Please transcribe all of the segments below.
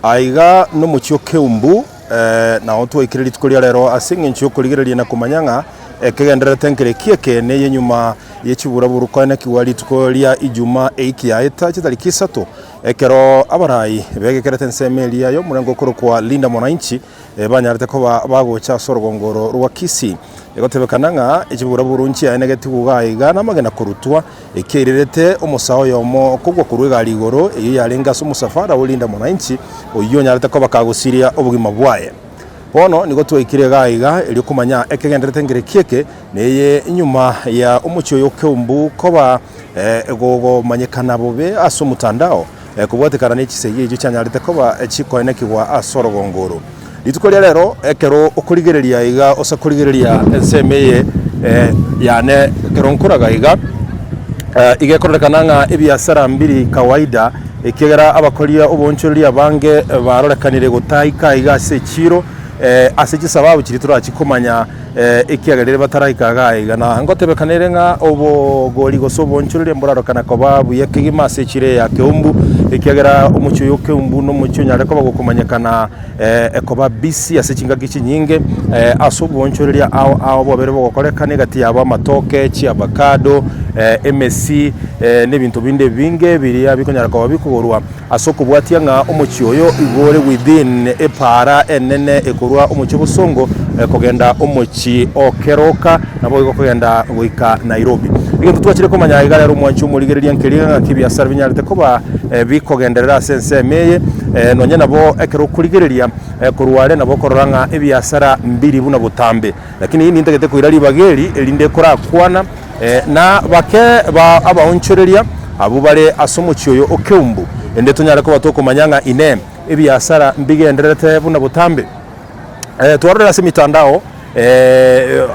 Aiga nomochie o Keumbu, nao twaikire rituko ria rero ase engencho y'okorigereria na komanya ng'a ekegendererete nkereki eke neye nyuma ye chiburaburu koenekigwa rituko ria Ijumaa eiki yaeta chitariki isato, ekero abarai begekerete ensemo eria y'omorengo okorokwa Linda Mwananchi banyarete koba bagocha ase orogongo oro rwa Kisii. Egotebekana ng'a chiburaburu nchiaenegetigwe iga iga namagena korutwa, ekiairerete omosae oyomo kogwa korwa egari igoro eyio yarenge ase omosafara o Linda Mwananchi, oyio onyarete koba kagosiria obogima bwaye. Bono nigo twaikire iga iga erio komanya ekegenderete nkereki eke, neye nyuma ya omochie oyo o Keumbu koba gogomanyekana bobe ase omotandao, Kobwatekana ne chisegi echio chianyarete koba chikoenekigwa ase orogongo oro. Rituko ria rero ekero okorigereria iga ose korigereria ensemo eye yane ekero nkoraga iga, iga ekororekana ng'a ebiasara mbiri kawaida ekiagera abakoria oboonchoreria abange barorekanire gotaika iga ase echiro ase chisababu chiria torachi komanya Ekiagera bataraika iga aiga, na ngotebekana ere ng'a obogori gose oboonchoreria mborarokana koba buya kegima ase echiro eye ya Keumbu, ekiagera omochie oyo o Keumbu nomochie onyare koba gokomanyekana koba busy ase chingaki chinyinge ase oboonchoreria ao ao bwabere bogokorekana egati yabo amatoke, chiavacado, emesi, na ebinto binde ebinge biria bikonyara koba bikogorwa. Ase okobwatia ng'a omochie oyo igo ore within epaara enene ekorwa omochie o Bosongo kogenda omochie o Keroka naboigo kogenda goika Nairobi. Egento twachire komanya iga rero omwanchi omorigereria nkeria ng'aki ebiasara binyarete koba bikogenderera ase ensemo eye nonye nabo ekero okorigereria korwa are nabo okorora ng'a ebiasara mbiri buna botambe. Lakini nintagete koira ribaga eri erinde korakwana Na bake ba abaonchoreria abwo bare ase omochie oyo o Keumbu, erinde tonyare koba tokomanya ng'a Inee, ebiasara mbigendererete buna botambe? Twarorire ase emitandao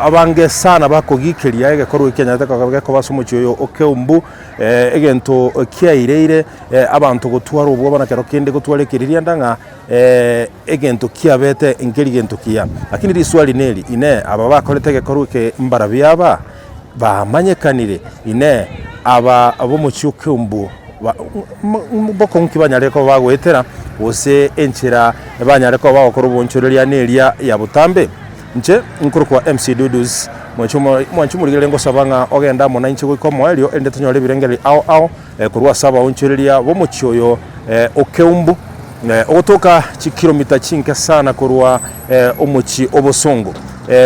abange sana bakogikeria egekorwa ekianyarete gekoba ase omochie oyo o Keumbu, egento kiaireire abanto gotwara obwoba na kero kende gotwara ekeririanda ng'a egento kiabete nkeri gento kiya. Lakini riswali neri, Inee, aba bakorete egekorwa eke mbarabio aba? Bamanyekanire? Inee, aba b'omochie o Keumbu mbokong'u ki banyarire koba bagoetera, gose enchera banyare koba bagokora oboonchoreria neria ya botambe? Inche nkorokwa MC Dudus, mwanche omorigereria ngosaba ng'a ogende amo nainche goika omoerio, erinde tonyore ebirengererio ao ao korwa ase abaonchoreria b'omochie oyo o Keumbu, ogotoka chikilomita chinke sana korwa omochie o Bosongo.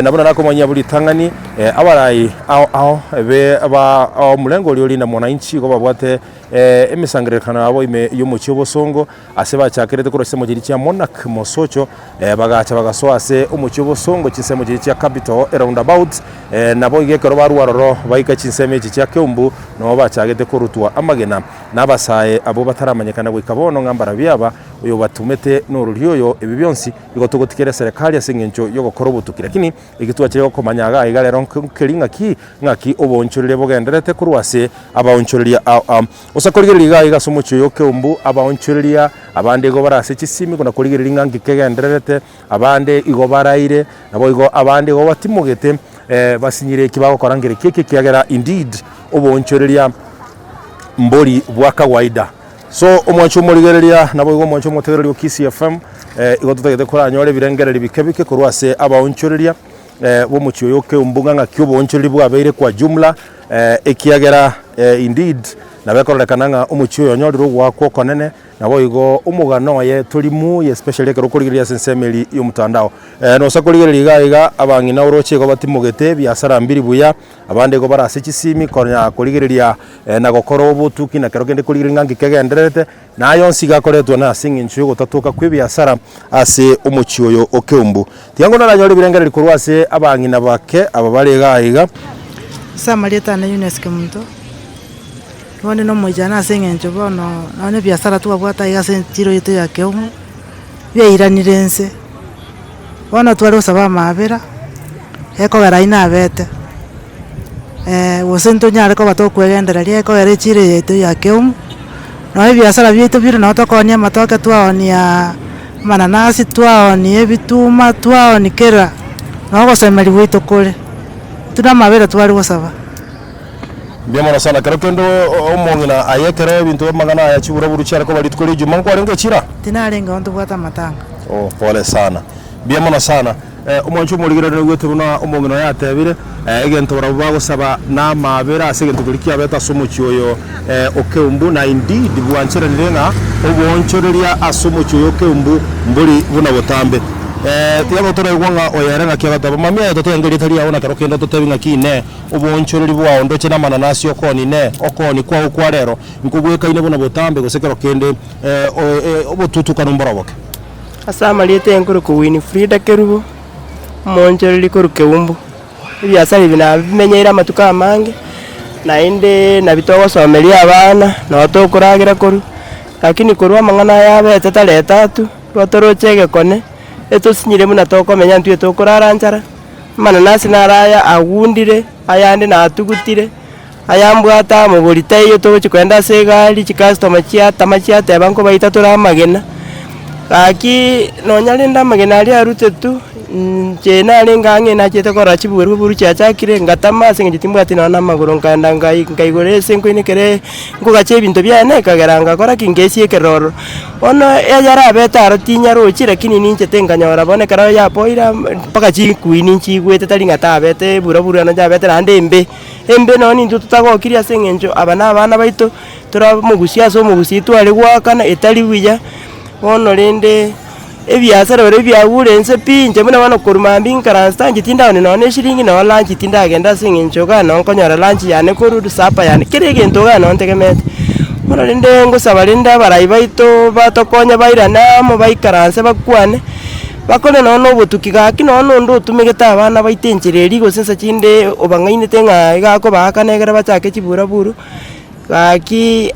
Na buna nakomanyia buna ritang'ani, abarai ao ao be ba omorengo oria ore na mwananchi igo babwate emesangererekano yabo ime y'omochie o Bosongo, Ase bachakerete korwa chinsemo chiria chia Monarch Mosocho, bagacha bagasoa ase omochie o Bosongo chinsemo chiria chia Capital eroundabout, naboigo ekero barua aroro baika chinsemo echi chia Keumbu noo bachagete korutwa amagena na abasae abwo bataramanyekana goika bono ng'a mbarabio aba oyobatomete norori oyo ebi bionsi igo togotigera eserekari ase eng'encho yogokora obotuki lakini eki twachire gokomanya iga iga rero nkeri ng'aki ng'aki oboonchoreria bogendererete korwa ase abaonchoreria ao ao. Gose korigereria iga aiga ase omochie oyo o Keumbu, abaonchoreria abande igo bare ase chisimi kona korigereria ng'a nki kegendererete, abande igo baraire, naboigo abande igo batimogete basinyire eki bagokora nkereki eke ekiagera indeed oboonchoreria mbori bwa kawaida. So omwancho omorigereria naboigo omwancho omotegereri o Kisii FM, igo totagete koranyore ebirengererio bike bike korwa ase abaonchoreria b'omochie oyo o Keumbu ng'a ng'aki oboonchoreria bwabeire kwa jumla, Ekiagera indeed nabo ekororekana ng'a omochie oyo onyorire ogoakwa okonene, naboigo omogano oye tori muya especially ekero okorigereria ase ensemo eria y'omotandao. Nosa korigereria iga iga abang'ina oroche igo batimogete ebiasara mbiri buya, abande igo bare ase chisimi konya korigereria na gokora obotuki na kero kende korigereria ng'a nki kegendererete. Na aya onsi iga akoretwe nase engencho y'ogotatoka kw'ebiasara ase omochie oyo o Keumbu. Tiga ngo naranyore ebirengererio korwa ase abang'ina bake aba bare iga aiga. Ase amarieta ane Eunice Kemunto, nigo onde nomoichano ase eng'encho bono nonye ebiasara twabwate aiga ase echiro yaito ya Keumbu, biairanire inse. Bono tware gosaba amaabera, ekogera aywo nabete gose ntonyare koba tokwegendereria ekogera echiro eye yaito ya Keumbu, nonye ebiasara biaito bire nabo tokoonia amatoke twaoonia amananasi, twaoonia ebituma, twaoonia kera, nogosemeria gwaito kore, intwe na amabera tware gosaba. Mbuya mono sana. Kero kende omong'ina aye ekero ebinto amang'ana aya chiburaburu chiare koba rituko ria Ijumaa nkwarenge echira? Tinarengeo ntobwate amatanga. Oh, pole sana. Mbuya mono sana. Omwancho omorigereria naigwete buna omong'ina oyo atebire, egento barabwo bagosaba namaabera ase egento keria kiabete ase omochie oyo o Keumbu, na indeed bwancheranire ng'a oboonchoreria ase omochie oyo o Keumbu mbori buna botambe. Tiga toraigwa ng'a oyo ere ng'aki agateba, Mami aye totenge erieta riao na kero kende ototebi ng'aki inee, oboonchoreri bwao ndoche namananasi okooni inee, okooni kwao kwa rero nkobwekaine buna botambe gose kero kende obotutukanu mboroboke. Ase amarieta enkorokwa Winifrida Kerubo, omoonchoreri korwa Keumbu. Ebiasara ebi nabimenyeire amatuko amange, naende nabio togosomeria abana, nabo tokoragera korwa, lakini korwa amang'ana aya abete tareta atu, igo toroche egekone, etosinyire buna tokomenya intwe tokorara nchara, amananasi naro aya agundire, ayande natugutire. Ayambwate amogori taiyo togochia kogenda ase egari, chikastoma chiatama chiateba nkobaita tore amagena, gaki nonya rende amagena aria arutetwe, inche narenge ang'e nachete korora chiburuburu chiachakire ngatama ase eng'encho timbwati nonya na amagoro nkaenda nkai nkaigora ase nkoinekera nkogacha ebinto biane ekagera ngakora ki ngesiekerera ororo. Bono eyarabete aro tinyarochi lakini ninchete nkanyora bono ekero yapoire amo mpaka chikuini nchigwete tari ng'a tabete eburaburu eno yabete naende embe. Embe nonya nintwe totagokirie ase eng'encho aba na abana baito, tore omogusi ase omogusi tware goakana etari buya, bono rende ebiasara biria biagure inse pi, inche buna bono korwa mambia inkaranse tancheti ndaoni nonya na eshiringi nonya lunch tindagenda ase eng'encho igaa noo nkonyora lunch yane korwa supper yane, kera egento igaa noo ntegemeete. Bono rende ngosaba rende abarai baito batokonye bairane amo baikaranse bakwane. Bakore nonya na obotuki gaki nonya na onde otumegete abana baito enchera eria gose nsa chinde obang'ainete ng'a iga akobaakana ekero bachake chiburaburu, gaki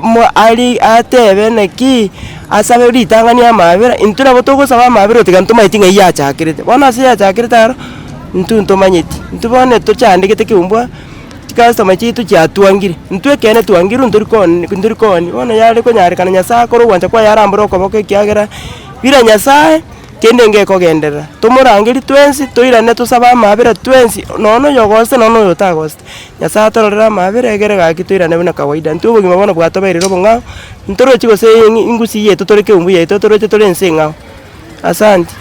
mo aria atebe naki asabe ritang'ani amabera, intwe nabo togosaba amabera otiga ntomanyeti ng'ai yachakerete. Bono ase yachakerete aro, intwe ntomanyeti, intwe bono tochandegete keumbwa. Chikastoma chiaito chiatwangire, intwe ekeene twangirwe ntori koni ntori koni, bono yare konyarekana Nyasaye akore ogwancha kwaye arambore okoboko ekiagera bila Nyasaye, kende ngekogenderera. Tomorangerie twensi, toirane tosabe amabera twensi, nonya na oyogosete nonya na oyotagosete. Nyasaye atororere amabera egere gaki toirane buna kawaida. Intwe obogima bono bwatobeirire obong'ao, ntorochi gose engusi yaito tore keumbu yaito toroche tore ense eng'ao. Asanti.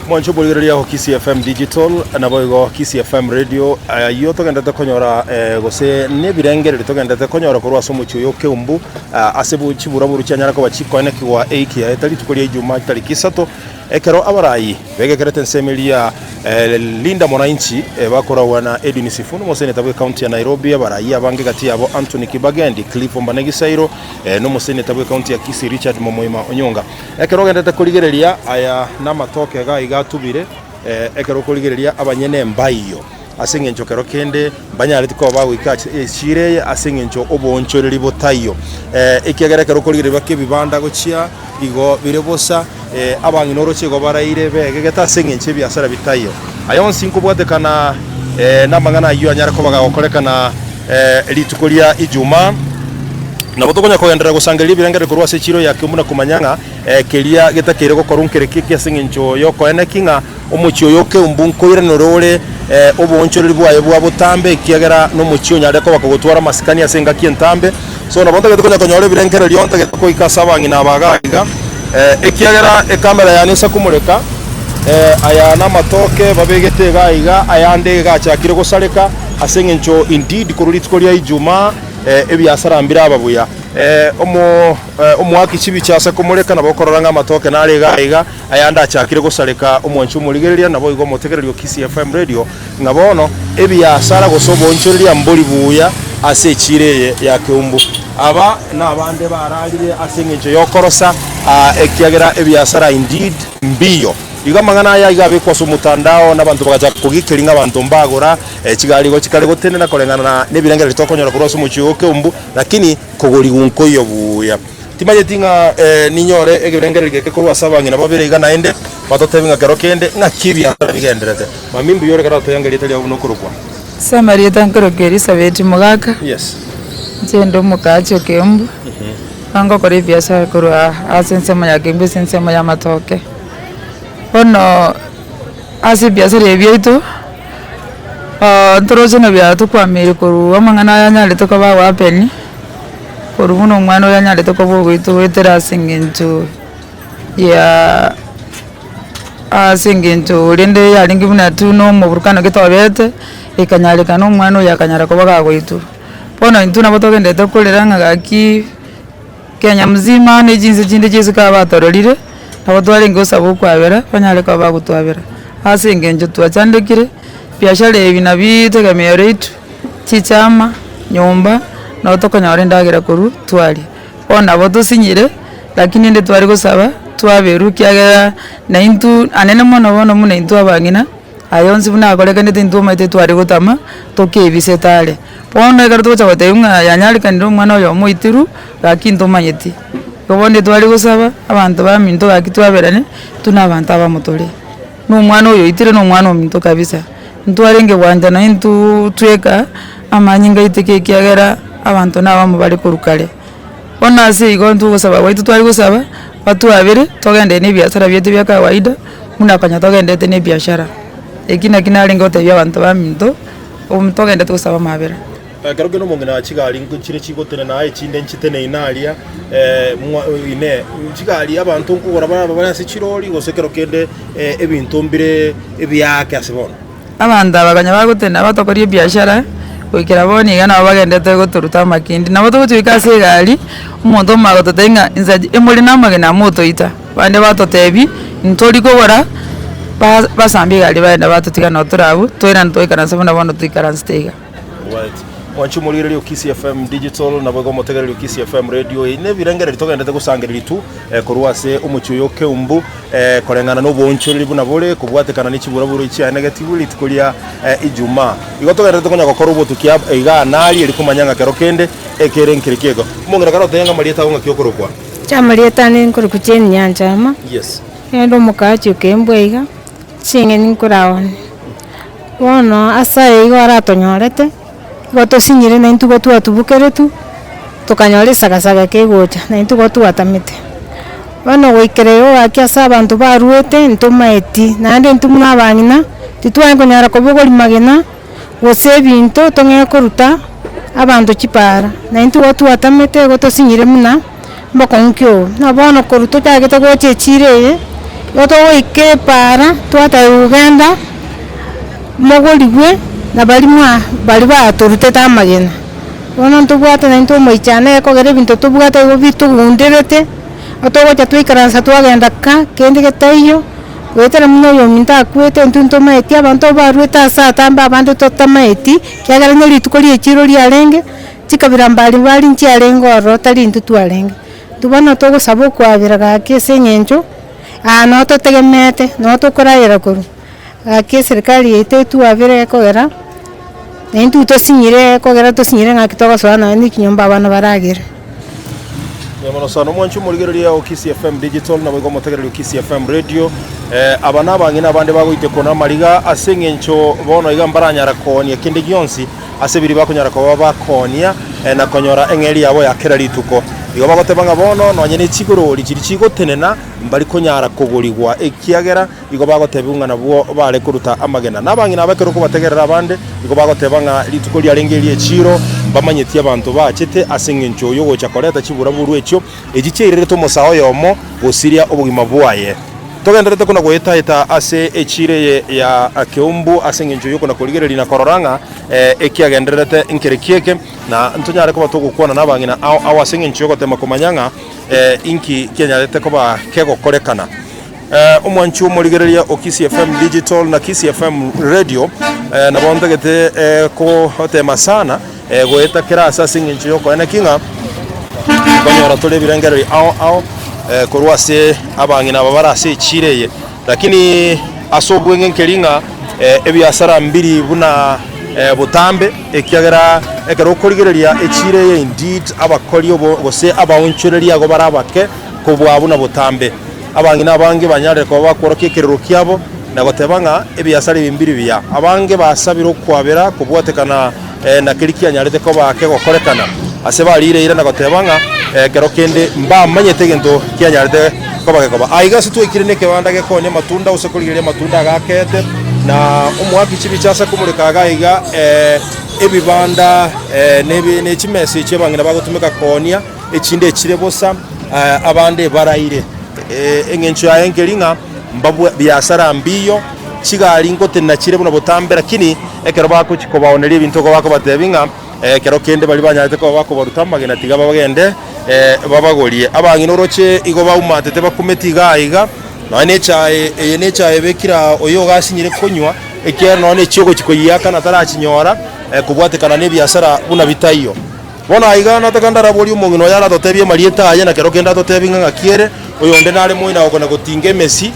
Mwanche oborigereria o Kisii FM Digital naboigo Kisii FM Radio ayio togenderete konyora eh, gose nebirengererio togenderete konyora korwa ase omochie oyo o Keumbu ah, ase bu- chiburaburu chianyara koba chikoenekigwa eiki yaeta rituko ria Ijumaa chitariki isato ekero abarai begekerete ensemo eria eh, Linda Mwananchi eh, bakoragwa na Edwin Sifuna omoseneta bwe county ya Nairobi abarai abange gati yabo Anthony Kibagendi Cliff Ombanegi Sairo eh, nomoseneta bwe county ya Kisii Richard Momoima Onyonga Ekero ogenderete korigereria aya namatoke iga iga atubire, ekero okorigereria abanyene mbaiyo, ase engencho kero kende mbanyareti koba bagoika ase esira eye ase engencho oboonchoreri botaiyo. Ekiagera ekero okorigereria baka ebibanda gochia igo bire bosa, abang'ina oroche igo baraire begegete ase engencho ebiasara bitaiyo. Aya onsi nkobwatekana namang'ana ayio anyare koba gagokorekana rituko ria Ijumaa. Nabo tokonya kogenderera gosangereria ebirengererio korwa ase chiiro ya Kiumbu na komanya ng'a keria getakeire gokorwa nkereki eke ase engencho y'okoeneki ng'a omochie oyo o Keumbu nkoiranere ore oboonchoreri bwaye bwa botambe ekiagera nomochie onyare koba kogotwara amasikani ase engaki entambe. So nabo ntagete konya konyora ebirengererio ntagete goika ase abang'ina aba iga iga ekiagera ekamera yane ase komoreka aya namatoke babegete iga iga ayande iga achakire gosareka ase engencho indeed korwa rituko ria Ijumaa Ebiasara mbiraba buya. Omoaki chibicha ase komoreka nabo okorora ng'a amatoke nare iga aiga, ayande achakire gosareka. Omwanchi omorigereria naboigo omotegereri o Kisii FM Radio ng'a bono ebiasara gose oboonchoreria mbori buya ase echiiro eye ya Keumbu. Aba nabande bararire ase engencho y'okorosa ekiagera ebiasara indeed mbiyo. Igo amang'ana aya iga abekwa ase omotandao, na abanto bagachaka kogikeria ng'a abanto mbagora chigari igo chikare gotenena koreng'ana nebirengererio tokonyora korwa ase omochie o Keumbu, lakini kogorigwa nkoiyo buya. Timanyeti ng'a ninyore egerengererio geke korwa ase abang'ina babere iga naende batotebie ng'a kero kende ng'aki ebiasara bigendererete. Mami mbuya ore ekero otoyanga erieta riao buna okorokwa. Ase amarieta nkorokwa Elisabeth Mogaka, Yes. inche inde omokaachi o Keumbu. Ngokora ebiasara korwa ase ensemo ya Keumbu ase ensemo y'amatoke. Bono ase ebiasara ebi biaito, Ntoroche ng'a biatokwamiire korwa amang'ana aya anyarete koba agohappen, korwa buna omwana oyo anyarete koba ogoitwa goetera ase eng'encho ya ase eng'encho rende yarenge buna tu na omoburukano gete obete, ekanyarekana omwana oyo akanyara koba gagoitwa. Bono intwe nabo togenderete korera ng'a gaki. Kenya mzima ne chinse chinde chionsi ekero batororire, nabo twarenge gosaba okwabera, banyare koba bagotwabera. Ase engencho twachandekire, biashara ebi nabio tegemeo riaito, chichama, nyomba, nabo tokonyora endagera korwa twaria. Bono nabo tosinyire, lakini rende tware gosaba, twaberwe ekiagera naintwe anene mono bono buna intwe abang'ina. Aya onsi buna akorekanete intwe omanyete tware gotama, tokebisete are. Bono ekero togocha gotebiwa ng'a yanyarekanire omwana oyomo oitirwe, gaki ntomanyeti. Igo bono etware gosaba, abanto baminto gaki twaberane, intwe na abanto abamo tore. Na omwana oyo oitire na omwana ominto kabisa. Ntwarenge gwanchana intwe tweka, amanyinga aiteke ekiagera abanto na abamo bare korwa kare. Bono ase igo intwe ogosaba gwaito tware gosaba, batwabere togenderere na ebiasara biaito bia kawaida, buna konya togendererete na ebiashara. Eki naki narenge gotebia abanto baminto, togenderete gosaba amabera. Ekero kende omong'ina chigari nchire chigotenena aye echinde nchiteneine aria ine chigari abanto nkogora bare aba bare ase chirori gose ekero kende ebinto mbire ebiake ase bono. Abanto aba konya bagotenena batokoria ebiashara, goikera bono iga nabo bagenderete gotoruta amakindi. Nabo togochia goika ase egari, omonto omanye gototebia ng'a inse emore na amagena motoita, bande batotebia ntori kogora, ba- basambia egari bagenda batotiga noo tore abwo, toirane toikaranse buna bono toikaransete iga. Right. Mwanche omorigereria o Kisii FM Digital nabo igo omotegereri o Kisii FM Radio eye nebirengererio togenderete gosangereria tu eh, korwa ase omochie oyo o Keumbu eh, koreng'ana na oboonchoreri buna bore kobwatekana ne chiburaburo chiaenegetigwe rituko ria eh, Ijumaa. Igo togenderete konya gokora obotuki ab igaa nari eri komanya ng'a kero kende ekere nkere kiego. Omong'ina kare otebie ng'a amarieta ago ng'aki okorokwa? Inche amarieta ane nkorokwa Jane Nyanchama, Yes. nere omokaachi o Keumbu iga, ching'eni nkoraonia. Bono ase aya igo aratonyorete, igo tosinyire na intwe igo twatubokeretwe, tokanyora esagasaga kegocha, na intwe igo twatamete. Bono goikera igo gaki ase abanto baruete ntomaeti, naende intwe buna abang'ina, titwanye konyara kobogoria magena, gose ebinto tong'ee koruta abanto chipara, na intwe igo twatamete igo tosinyire buna mbokong'u ki obo. Buna bono korwa tochagete gocha echiro eye, igo togoika epara twateba genda mogorigwe na baria mwa baria batorutete amagena. Bono ntobwate naintwe omoichano ekogera ebinto tobwate igo bitogunderete, togocha twaikaransa twagenda ka, kende getaiyo. Goetera buna oyominto akwete, intwe ntomaeti abanto abarwete ase atambe abande totamaeti, ekiagera onye rituko ri'echiro riarenge, chikabira mbari mbari nchiarenge ororo tari intwe twarenge. Intwe bono togosaba okwabera gaki ase eng'encho, aa noo totegemeete, noo tokoragera korwa, gaki eserikari yaito etwabere ekogera, na intwe tosinyire ekogera tosinyire ng'aki togosoa nonye na ekinyomba abana baragere. Mbuya mono sana omwanchi omorigereria o Kisii FM Digital naboigo omotegereri o Kisii FM Radio. Eh, aba nabang'ina abande bagoitekwa namariga ase eng'encho bono iga mbaranyara koonia kende gionsi ase biria bakonyara koba bakoonia eh, na konyora eng'eri yabo ya kera rituko. Igo bagoteba ng'a bono nonye ne chigorori chiria chigotenena mbari konyara kogorigwa ekiagera Igo bagotebiwa ng'a nabwo bare koruta amagena. Na abang'ina aba ekero okobategerera abande, igo bagoteba ng'a rituko riarenge ri'echiiro, mbamanyeti abanto bachete ase engencho y'ogocha koreta chiburaburu echio, echi chiairerete omosae oyomo gosiria obogima bwaye. Togendererete kona goeta-eta ase echiiro eye ya Keumbu ase engencho y'okona korigereria na korora ng'a ekiagendererete nkereki eke, na ntonyare koba togokwana nabang'ina ao ao ase engencho y'ogotema komanya ng'a inki kianyarete koba kegokorekana. Omwanchi omorigereria o Kisii FM Digital na Kisii FM Radio nabo ntagete gotema sana goeta kera ase ase eng'encho y'okoeneki ng'a nkonyora tore ebirengererio ao ao korwa ase abang'ina aba bare ase echiro eye. Lakini ase obweng'e nkeri ng'a ebiasara mbiri buna botambe ekiagera ekero okorigereria echiro eye indeed abakori obo gose abaonchoreria igo bare abake kobua buna botambe. Abang'ina abange banyarire koba bakworokia ekerero kiabo na goteba ng'a ebiasara ebi mbiri biya. Abange basabire okwabera kobwatekana na keria kianyarete koba kegokorekana. Ase bariire eira na goteba ng'a ekero kende mbamanyete egento kianyarete koba gekoba. Aiga ase twaikire nekebanda gekonya amatunda gose korigereria amatunda agakeete. Na omoaki chibicha ase komoreka iga iga ebibanda ne chimesa echio abang'ina bagotumeka koonia, echinde echire bosa, abande baraire. Eng'encho yaye nkeri ng'a mbabwa biasara mbiyo, chigari ngotenena chire buna botambe, lakini ekero bagochia kobaoneria ebinto igo bakobatebia ng'a ekero kende baria banyarete koba bakobaruta amagena tiga bagende babagorie. Abang'ina oroche igo baumatete bakumeti iga iga. Nonya nechae eye nechae ebekire aa oyo ogasinyire konywa, ekiagera nonya nechia ogochia koyiakana tarachinyora, kobwatekana nebiasara buna bitaiyo. Bono aiga nataka ndaraborie omong'ina oyo aratotebie amarieta aye, na kero kende atotebie ng'a ng'aki ere, oyonde nare moino agokona gotinga emesi,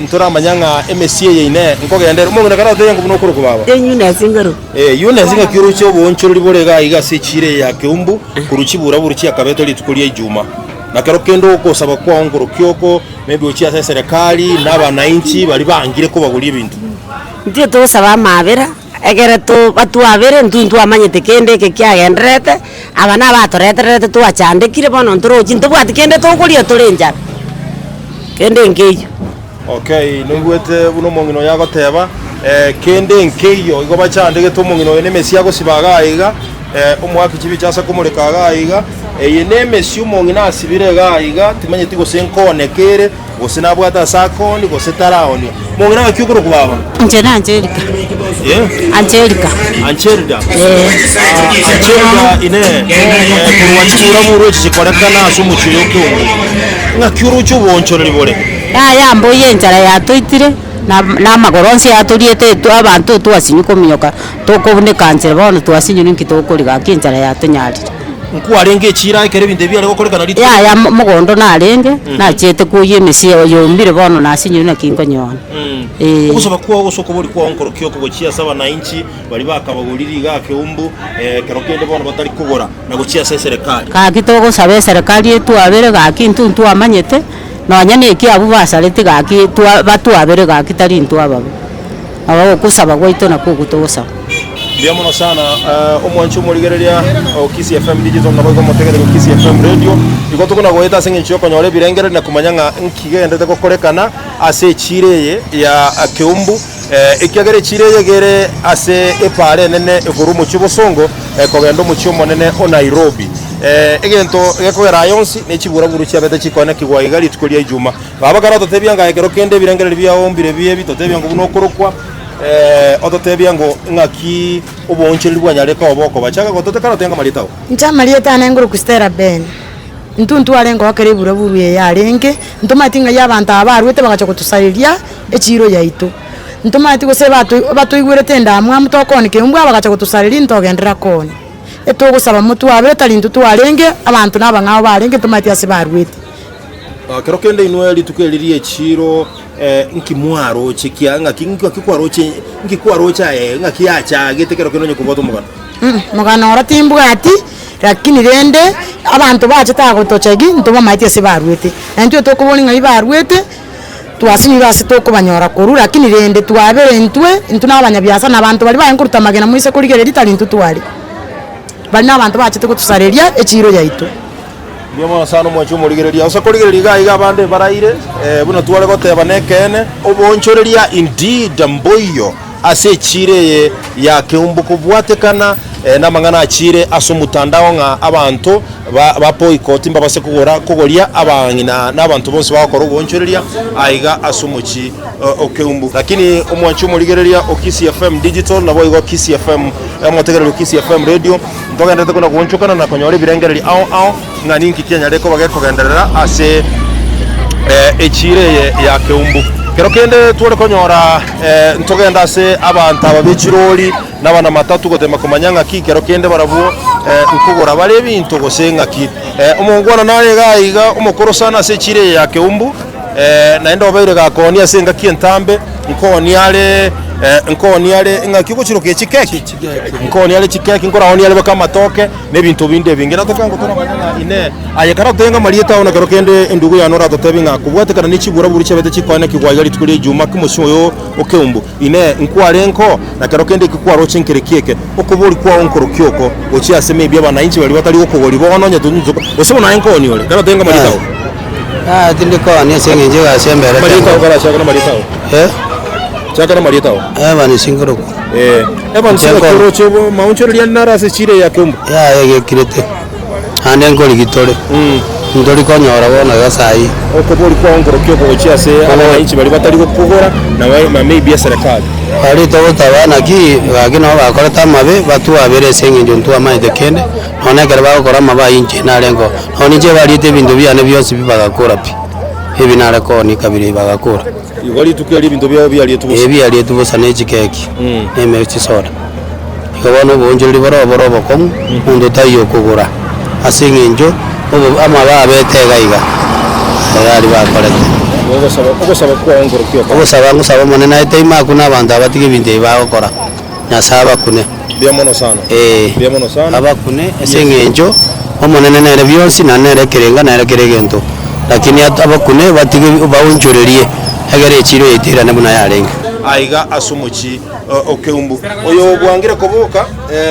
ntoramanya ng'a emesi eye inee nkogenda ere. Omong'ina karatotebie ng'a buna okorokwa baba. Eunice ngoro. Eunice ng'aki oroche oboonchoreri bore iga aiga ase echiira eye ya Keumbu, korwa chiburaburu chiakabetwe rituko ria Ijuma. Na kero kende ogosaba kwao nkorokio oko, maybe ochie ase eserekari, na abanainchi baria bangire kobagoria ebinto. Intwe togosaba amabera, ekere to batwabere intwe ntwamanyete kende eke kiagendererete, aba nabatoretererete twachandekire bono ntorochi ntobwati kende tokoria tore enchara, kende nkeiyo. Okay, noigwete buna omong'ina oyo agoteba, kende nkeiyo, igo bachandegete omong'ina oyo nemesia agosiba iga aiga, omoaki chibicha ase komoreka iga aiga, eye nemesia omong'ina asibire iga aiga, timanyeti gose nkooneka ere, gose nabwate ase akooni, gose taraonia. Omong'ina ng'aki okorokwa baba? Inche na Angelica. Eh? Angelica. Angelida. Eh. Ah, Angelida ine korwa chiburaburu echi chikorekana ase omochie oyo o Keumbu, ng'aki oroche oboonchoreri bore? Yaya mbuya enchara yatoitire, na na amagoro onsi atoriete intwe abanto twasinywa kominyoka tokobuneka nchera bono twasinywa ninki tokori gaki enchara yatonyarire. Nkwarenge echiira ekero ebinto ebi biare gokorekana rituko Yaya mo- mogondo narenge, nachiete koyia emesie yombire bono nasinyire naki nkonyoona. Eh. Ogosaba kwao gose okobori kwao nkorokia oko gochia ase abanainchi baria bakabagorire iga Keumbu, ekero kende bono batari kogora, na gochia ase eserekari. Gaki togosaba eserekari etwabere gaki intwe ntwamanyete. Nonya neki abwo basarete gaki twa batwabere gaki tari intwe ababe. Nabo ogosaba gwaito nakwo okwo togosaba. Mbuya mono sana omwanchi omorigereria o Kisii FM Digital naboigo omotegereri o Kisii FM Radio. Igo tokona goeta ase eng'encho yokonyora ebirengererio na komanya ng'a nki gegenderete gokorekana ase echiira eye ya Keumbu ekiagera echiira eye iga ere ase epaara enene ekorwa omochie o Bosongo kogenda omochie omonene o Nairobi. Egento gekogera aya onsi ne chiburaburu chiabete chikoenekigwa iga rituko ria Ijuma. Baba karatotebia ng'a ekero kende ebirengererio biao mbire ebi, totebia ng'a buna okorokwa, ototebia ng'o ng'aki oboonchoreri bwanyare koba okoba. Chaka gotote karotenga amarieta ao. Inche amarieta ane ngorokwa Stella Ben. Intwe ntwarenge goakera eburaburu eye yarenge, ntomanyeti ng'ai abanto aba barwete bagacha gotosareria echiiro yaito. Ntomanyeti gose bato batoigwerete endamwamu tokoonia kembwa bagacha gotosareria ntogenderera koonia. Etogosaba motwabere tari intwe twarenge, abanto nabang'ao barenge ntomanyeti ase barwete. Kero kende inwe rituko eri ri'echiiro, nki mwaroche kia ng'aki ng'aki kwaroche nki kwaroche aye ng'aki yachagete kero kende onye kobwata omogano? Mogano oro timbwati, lakini rende abanto bachete aa gotochegi ntobamaeti ase barwete. Na intwe tokoboria ng'ai barwete, twasinyire ase tokobanyora korwa, lakini rende twabere intwe, intwe na abanyabiasara na abanto baria barenge koruta amagena moise korigereria tari intwe tware. Baria na abanto bachete gotosareria echiiro yaito. Mbuya mono sana omwanchi omorigereria. Ase korigereria iga iga abande baraire, buna tware goteba nekeene. Oboonchoreria indeed mboiyo ase echiira eye ya Keumbu kobwatekana namang'ana achiire ase omotandao ng'a abanto ba boycott mbabase kogora kogoria abang'ina na abanto bonsi bagokora oboonchoreria aiga ase omochie o Keumbu. Lakini omwanchi omorigereria o Kisii FM Digital naboigo Kisii FM omotegereri o Kisii FM Radio Ntogenderete kona goonchokana na konyora ebirengererio ao ao ng'a ninki kianyarire koba gekogenderera ase echiira eye ya Keumbu. Kero kende tware konyora ntogende ase abanto aba be chirori na abanamatatu gotema komanya ng'aki kero kende barabwo nkogora bare ebinto gose ng'aki. Omongwana nare iga iga omokoro sana ase echiira eye ya Keumbu. Naende obeire gakoonia ase engaki entambe, nkoonia are nkoonia are engaki ogochiroka echikeki, nkoonia are chikeki, nkoraonia are baka amatoke, na ebinto binde ebinge. Natoke ngotora amang'ana ng'a inee, aye karatotebe amarieta ao na kero kende endugu yane oratotebie ng'a kobwatekana ne chiburaburu chiabete chikoenekigwa aiga rituko ria Ijuma kimosi oyo o Keumbu, inee, nkwarengo na kero kende eki kwaroche nkereki eke, okobori kwao nkorokia oko gochia ase maybe abanainchi baria batari gokogoria bono onye gose bono aye nkoonia ore, karatotebe amarieta ao. Tindi koonia ase eng'encho egasi emberete. Amarieta ao karachake namarieta ao. Eh? Chaka na amarieta ao. Evans Nkorokwa. Eh, Evans Inche naki Nkorokwa. oroche bo- maonchoreria nare ase echiro eye ya Keumbu? Yaya egekirete, naende nkorigitore, ntori konyora bono iga saii. Okobori kwao nkorokia oko gochia ase abananchi baria batari gokogora na ba- na maybe eserekari. Baria togotaba naki gaki nabo bakorete amabe, batwabere ase eng'encho ntwamaete kende, nonya ekero bagokora amabe ayio inche narengo, nonya inche bariete ebinto biane bionsi pi bagakora pi, ebi nare koonia kabere bagakora. Igo rituko erio ebinto biao biarietwe bosa. Ee, biarietwe bosa ne chikeki, na emere chisoda. Igo bono oboonchoreri bore obore obokong'u, monto taiyo okogora, ase eng'encho obo amabe abete iga iga, aya aria bakorete. Ogosaba ogosaba kwao nkorokia okore. Ogosaba ngosaba Omonene aete ime akune abanto abatige ebinto ebi bagokora, Nyasae abakune. Mbuya mono sana. Ee, Mbuya mono sana. abakune ase eng'encho Omonene nere bionsi, na nere ekerenga, nere kera egento. Lakini abakune batige baonchorerie, egere echiiro yaito eirane buna yarenge. Aiga ase omochie o Keumbu. Oyo bwangire koboka,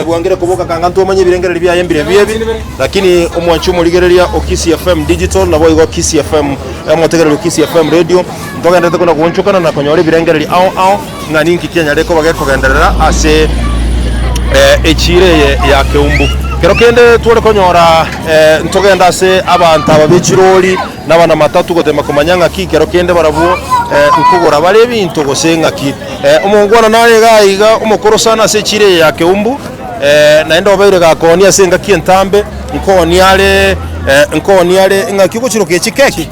bwangire koboka kanga ntwamanye ebirengererio biaye mbirobio ebi, lakini omwanchi omorigereria o Kisii FM Digital naboigo Kisii FM, omotegereri o Kisii FM Radio, ntogenderete kona goonchokana na konyora ebirengererio ao ao ng'a ninki kianyare koba gekogenderera ase echiiro eye ya Keumbu. Kero kende tware konyora ntogende ase abanto aba be chirori na abanamatatu gotema komanya ng'aki kero kende barabwo nkogora bare ebinto gose ng'aki. Omongwana nare iga aiga omokoro sana ase echiiro eye ya Keumbu, naende obeire gakoonia ase engaki entambe, nkoonia are nkoonia are ng'aki ogochiroka echikeki?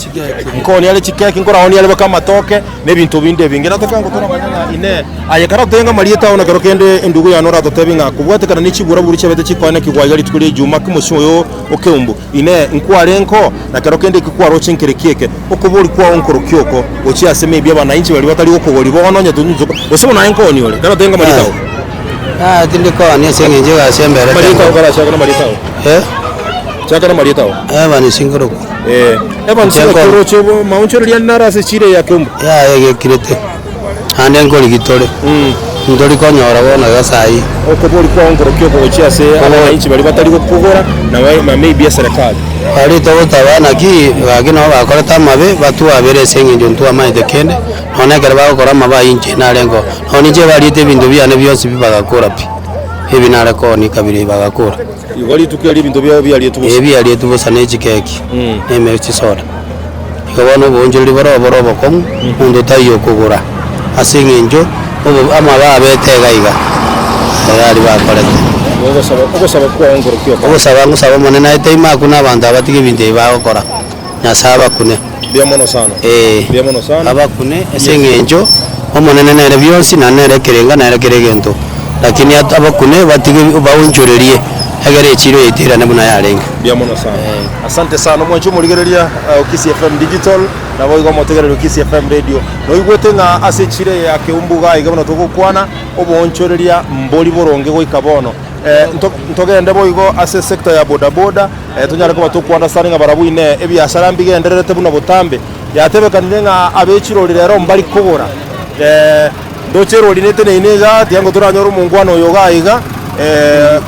Nkoonia are chikeki, nkoraoonia are baka amatoke. Na ebinto binde ebinge. Natoke ango toramanye ng'a Inee, aye karatotebie ng'a amarieta ao na kero kende endugu yane oratotebie ng'a kobwatekana ne chiburaburu chiabete chikoenekigwa aiga rituko ria Ijuma kimosi oyo o Keumbu, Inee, nkwarenge oo? Na kero kende eki kwaroche nkereki eke? Okobori kwao nkorokia oko gochia ase maybe abananchi baria batari gokogori bono onye tonyunyusa gose bono aye nkooni ore? Karatotebie ng'a amarieta ao. Yaya tindi koonia ase eng'encho egasi emberete Amarieta ao karachake namarieta ao. Eh? Chaka namarieta ao. Evans nkorokwa. Eh, Evans Inche naki nko- oroche bo- maonchoreria nare ase echiro eye ya Keumbu? Yaya egekirete, naende nkorigitore, ntori konyora bono iga saii. Okobori kwao nkorokia oko gochia ase abananchi baria batari gokogora na ba- na maybe eserekari. Baria togotaba naki gaki nabo bakorete amabe, batwabere ase eng'encho ntwamaete kende, nonya ekero bagokora amabe ayio inche narengo, nonya inche bariete ebinto biane bionsi pi bagakora pi, ebi nare koonia kabere bagakora. Igo rituko erio ebinto biao biarietwe bosa. Ee, biarietwe bosa ne chikeki, na emere chisoda. Igo bono oboonchoreri bore obore obokong'u, monto taiyo okogora, ase eng'encho obo amabe abete iga iga, aya aria bakorete. Ogosaba ogosaba kwao nkorokia okore. Ogosaba ngosaba Omonene aete ime akune abanto abatige ebinto ebi bagokora, Nyasae abakune. Mbuya mono sana. Ee, Mbuya mono sana. abakune ase eng'encho Omonene nere bionsi, na nere ekerenga, nere kera egento. Lakini abakune batige baonchorerie, egere echiiro yaito eirane buna yarenge. Mbuya mono sana. Asante sana omwanchi omorigereria o Kisii FM Digital, naboigo omotegereri o Kisii FM Radio. Noigwete ng'a ase echiiro eye ya Keumbu iga iga buna togokwana, oboonchoreria mbori boronge goika bono. Ntogende boigo ase esector ya bodaboda, tonyare koba tokounderstanding ng'a barabwo inee ebiasara mbigendererete buna botambe. Yatebekanire ng'a abechirori rero mbari kogora. Ndoche erori neteneine iga, tiga ngo toranyore omongwana oyo iga iga,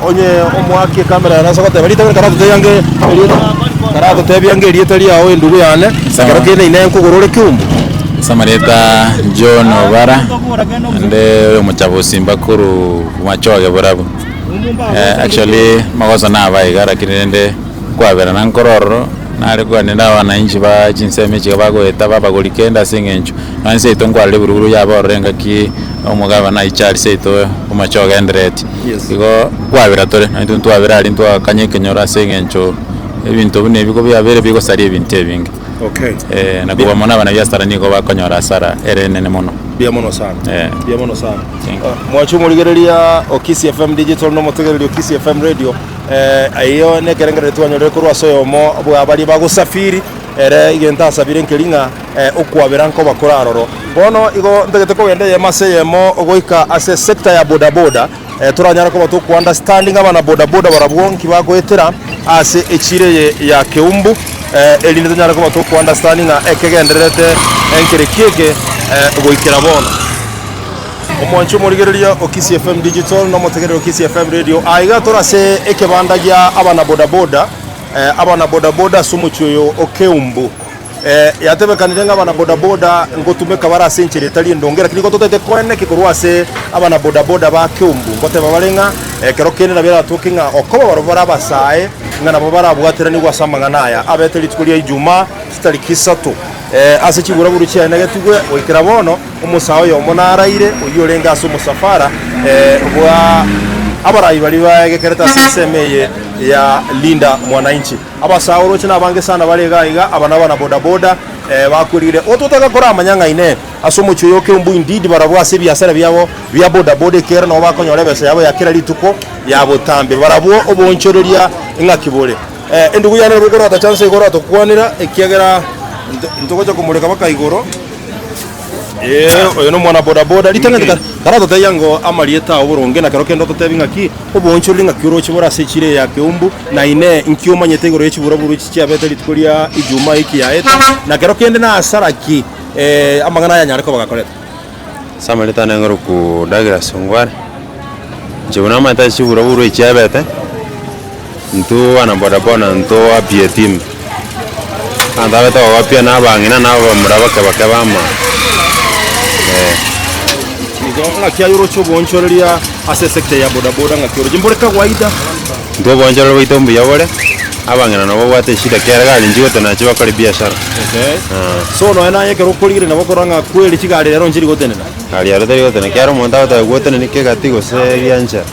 onye omoaki ekamera yane ase goteba ritang'ani karatotebie ange erieta karatotebie ange erieta riao endugu yane, ekero kende inee nkogora ore Keumbu. Ase amarieta John Obara, inde oyomochabusi mbakuru machoge borabu. Actually magoso naba iga lakini rende nkwaberana nkore ororo, nare kogania abananchi ba chinsemo echi iga bagoeta babagori kende ase eng'encho nonye inse yaito nkwarora eburuburu yaba ororo engaki omogabana aye Charles seito omoche ogendereti. Igo nkwabera tore, naintwe ntwabera aria ntwakanya ekenyoro ase eng'encho ebinto buna ebi kobiabeire bigosaria ebinto ebinge. Okay. Eh, na kobua mono abanabiasara nigo bakonyora hasara ere enene mono. Mbuya mono sana. Eh. Mbuya mono sana. Thank you. Mwanche omorigereria o Kisii FM Digital na omotegereri o Kisii FM Radio, eh, eyio nekerengererio twanyorire korwa ase oyomo bwa baria bagosafiri, ere egento asabire nkeri ng'a eh, okwabera nkoba kore aroro. Bono igo ntagete kogenda eyemo ase eyemo goika ase sector ya bodaboda, eh, toranyare koba toko understanding abana bodaboda barabwo nki bagoetera ase echiro eye ya Keumbu, eh, erinde tonyare koba toko understanding ng'a ekegendererete enkereki eke eh, goikera bono. Omwanchi omorigereria o Kisii FM Digital na omotegereri o Kisii FM Radio, aiga tore ase ekebanda gia abana bodaboda, eh, abana bodaboda ase omochie oyo o Keumbu. Yatebekanire ng'a abanabodaboda ngotumeka bare ase enchera etari endonge, lakini igo totaete koeneki korwa ase abanabodaboda ba Keumbu, ngoteba bare ng'a ekero kende nabo eratoke ng'a okoba barabwo bare abasae, ng'a nabo barabwateranigwe ase amang'ana aya abete rituko ria Ijumaa chitariki isato ase chiburaburu chiaenegetigwe goikera bono. Omosae oyomo naraire, oyio orenge ase omosafara bwa abarai baria baegekerete ase ensemo eye ya Linda Mwananchi. Abasae oroche nabange sana bare iga iga, aba nabana bodaboda bakwerire ototaka koramanya ng'a inee ase omochie oyo o Keumbu indeed barabwo ase ebiasara biabo bia bodaboda ekiagera nabo bakonyora ebesa yabo ya kera rituko ya botambe. Barabwo oboonchoreria ng'aki bore. Endugu yane nabo ekorota chance igoro atokwanera ekiagera ntogocha komoreka baka igoro. Ee, oyo nomwana bodaboda. Ritang'ani kara karatotebia ngo amarieta ao boronge na kero kende ototebi ng'aki oboonchoreri ng'aki oroche bore ase echiro eye ya Keumbu, na inee nki omanyete igoro ye chiburaburu echi chiabete rituko ria Ijumaa eki yaeta, na kero kende nasara ki amang'ana aya anyare koba gakoreta. Ase amarieta ane ngoroku Douglas Ongware, inche buna namanyete ase chiburaburu echi chiabete. Intwe abana bodaboda ntowapie etimu, abanto abete kogopia na abang'ina na abamura bake bake bamanya eh. Igo ng'aki aye oroche oboonchoreria ase esector ya bodaboda ng'aki oroche mbore kawaida? Intwe oboonchoreri bwaito mbuya bore, abang'ina nabo babwate eshida kera egari nchigotenena chibakore biashara. So nonya naye ekero okorigereria nabo okorora ng'a kweri chigari rero nchiri gotenena. Gari ero teri gotenena, kera omonto agoteba gwoteneni kegati gose ebianchera.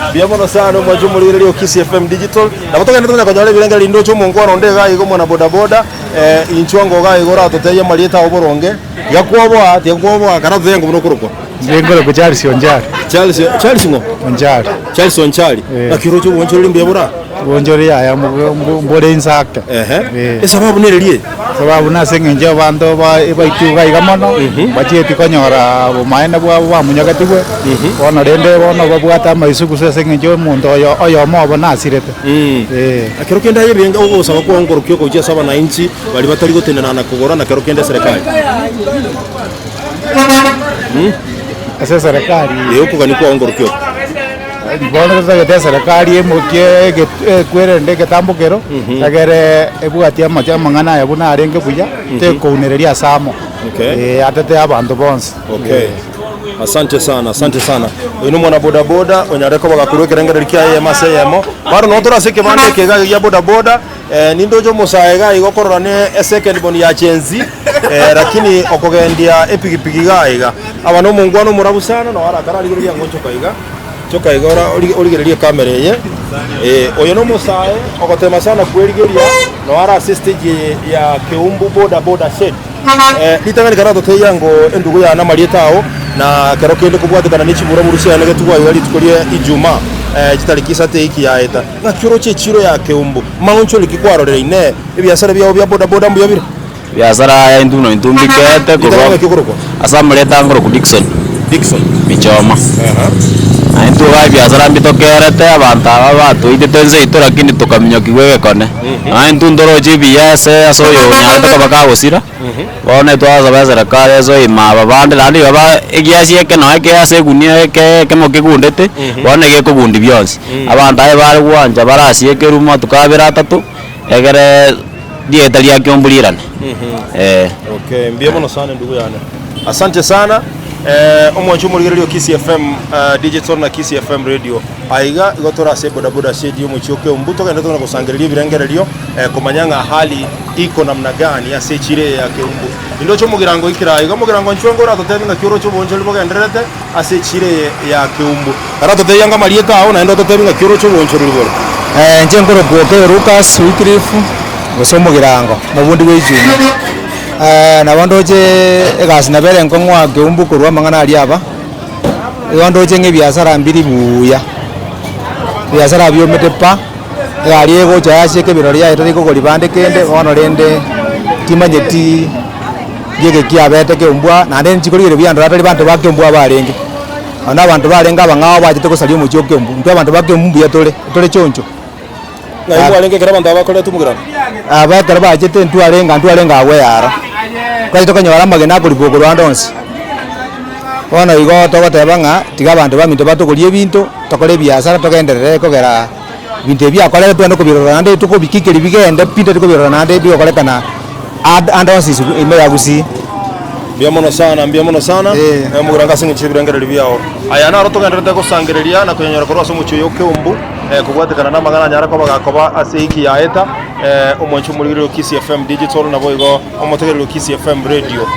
Mbuya mono sana omwanche omorigereria o Kisii FM Digital. Nabo togende tonya konyora ebirengererio rinde oche omonkwana onde iga iga omwana bodaboda, inchuo ango iga iga oratotebie amarieta ao boronge. Tiga kwoboa, tiga kwoboa, kara ototebie ango buna okorokwa. Inche nkorokwa Charles Onchari. Charles, Charles ng'o? Onchari. Charles Onchari. Naki oroche obonchoreri mbuya bore aa? Obonchoreri yaya mbore inse ake. Ehe. Esababu nere eye? Sababu nase eng'encho abanto baitwe iga iga mono, mbachieti konyora obomaene bwabo bamonyogetigwe, bono rende bono babwate amaiso gose ase eng'encho omonto oyo oyomo obo nasirete. Eh. Ekero kende aye ebirenga ogosaba kwao nkorokia ogochia ase abanainchi baria batari gotenena na kogora na kero kende eserekari. Ase eserekari. Ee okogania kwao nkorokia oko. Bono totagete eserekari emokie ekwerende egetambo kero, egere ebwatie amache amang'ana aya buna arenge buya, tekounereria ase amo, Okay. atete abanto bonsi. Okay. Asante sana, asante sana. Oyo nomwana bodaboda onyare koba gakorwa ekerengererio kiaye eyemo ase eyemo. Bado noo tore ase ekebanda eke iga gia bodaboda, nindoche omosae iga iga okorora ne esecond born ya Gen Z, lakini okogendia epigipigi iga iga. Aba nomongwana omorabu sana noo arakare arigererie ang'o nchoka iga. Nchoka iga ora origererie ekamera eye. Oyo nomosae ogotema sana kwerigeria noo are ase estage eye ya Keumbu boda boda shed. Ritang'ani karatotebia ngo endugu yane amarieta ao, na kero kende kobwatekana ne chiburaburu chiane getugwa iga rituko ria Ijumaa chitariki isato eiki yaeta. Ng'aki oroche echiro ya Keumbu? Mang'onchori ki kwarorire? Inee! Ebiasara biao bia boda boda mbuya bire? Ebiasara aya intwe buna intwe mbikete korwa Ritang'ani ng'aki okorokwa? ase amarieta nkorokwa Dickson. Dickson. Michoma. Na intwe iga ebiasara mbitokerete abanto aba batoitete ense yaito lakini tokaminyokigwa egekone. Naende intwe ntoroche ebiya ase ase oyo onyarete koba kagosira, bono etwasaba eserekari ase oima aba bande naende iga ba egiasi eke nonye kere ase egunia eke ekemo kegundete, bono egekogundi bionsi. Abanto aye bare gwancha barasieke amatuko abere atato, egere rieta ria kiombu rirane, eh. Okay, mbuya mono sana endugu yane. Asante sana omwanchi omorigereria o Kisii FM Digital na Kisii FM Radio. Aiga igo tore ase ebodaboda shade y'omochie o Keumbu togende togende gosangereria ebirengererio komanya ng'a hali iko namna gani ase echiro eye ya Keumbu. Nindoche omogirango oikire aiga, omogirango inchuo nigo oratotebie ng'aki oroche oboonchoreri bogendererete ase echiro eye ya Keumbu. Karatotebie anga amarieta ao naende ototebie ng'aki oroche oboonchoreri bore. Inche nkorokwa Okeyo Lucas Wycliffe, gose omogirango, omobundi bwa echuma. Nabo ndoche egasi nabo ere enkong'u aa Keumbu korwa amang'ana aria aba, igo ndoche ng'a ebiasara mbiri buya, ebiasara biomete pa, egari egocha yasieka ebirori yaye tari kogori bande kende, bono rende timanyeti ng'eke kiabete Keumbu aa, naende nchikorigereria buya ndore atari banto ba Keumbu abarenge. Aba na abanto barenge abang'ao bachete gosaria omochie o Keumbu, intwe abanto ba Keumbu mbuya tore, tore choncho. Ng'ai mwarenge ekero abanto aba bakoretwe omogirano? Aba ekero bachete ntwarenge ntwarenge agwo earo, twachete konyora amagena akoribwa korwa ande onsi. Bono igo togoteba ng'a tiga abanto baminto batogorie ebinto, tokore ebiasara togenderere kogera ebinto ebi biakoretwe twende kobirora naende tokobikikeria bigende pi tari kobirora naende bigokorekana. Ande ande onsi ase ime ya Gusii. Mbuya mono sana, mbuya mono sana. Omogwera ase eng'encho y'ebirengererio biao. Aya naro togendererete gosangereria na koyenyora korwa ase omochie oyo o Keumbu, kobwatekana namang'ana anyare koba gakoba ase eiki yaeta, omwanchi omorigereria o Kisii FM Digital naboigo omotegereri o Kisii FM Radio.